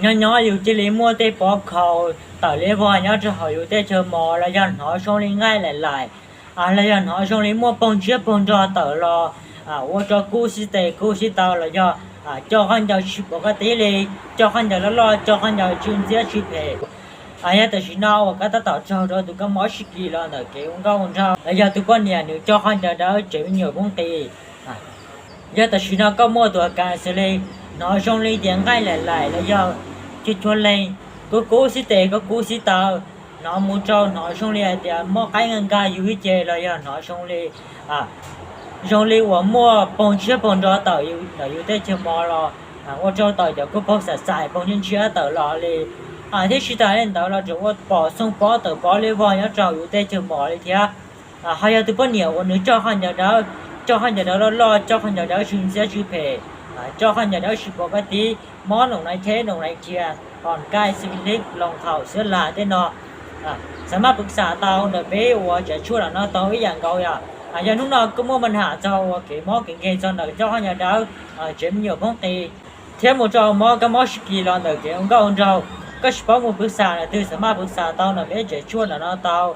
Nyob nyob yus cia li muaj tej pov khaus tawm li vog nyob rau hauv yus tej chaw mos los yog hnov zoo li nqaij laim laim, los yog hnov zoo li muaj poog tshiab poog nrog tawm los ua rau kub sib tes kub sib taw los yog coj khaub ncaws tsis pom kaj tib li, coj khaub ncaws loj loj, coj khaub ncaws tsw ntxhiab tsw phem. Yog tam sim no uas koj tab tom raug rau tus kab mob sib kis los ntawm kev ua nkauj ua nraug los yog tus poj niam nws coj khaub ncaws dawb tsev me nyuam poob qis, yog tam sim no koj muaj tus a kas xws li hnov zoo li tias nqaij laim laim los yog chua chua leeg, kub kub sib tes kub kub sib taw, hnov mus rau hnov zoo li hais tias mob qaib nkag nkag yus ib ce los yog hnov zoo li zoo li uas muaj poog tshiab poog nrog tawm ntawm yus tej chaw mos los ua rau tawm cov kub poog xam xais poog ntshiab ntshiab tawm los li, thiab tsis tas li ntawd los tseem ua pom xooj pob tawm pob li vog nyob rau yus tej chaw mos li thiab. Ho yog tus poj niam uas nws coj khaub ncaws dawb, coj khaub ncaws dawb loj loj, coj khaub ncaws dawb tsw ntxhiab tsw phem, coj khaub ncaws dawb tsis pom kaj tib, mob noom nai theb noom nai dhia, pom nkaij xi vi lib loo khaum xwb las tej no, xam maj pwv xam tau ntawm peb uas tsev tshuaj lam no tau ib yam nkaus yom. Yog hnub no koj muaj maj nam txog uas kev mob kev nkeeg txog ntawm coj khaub ncaws dawb tsev me nyuam poob qis thiab mus rau mob kab mob sib kis los ntawm kev ua nkauj ua nraug, koj tsis paub mus pwv xam ntawm twg xam maj pwv xam tau ntawm peb tsev tshuaj lam no tau.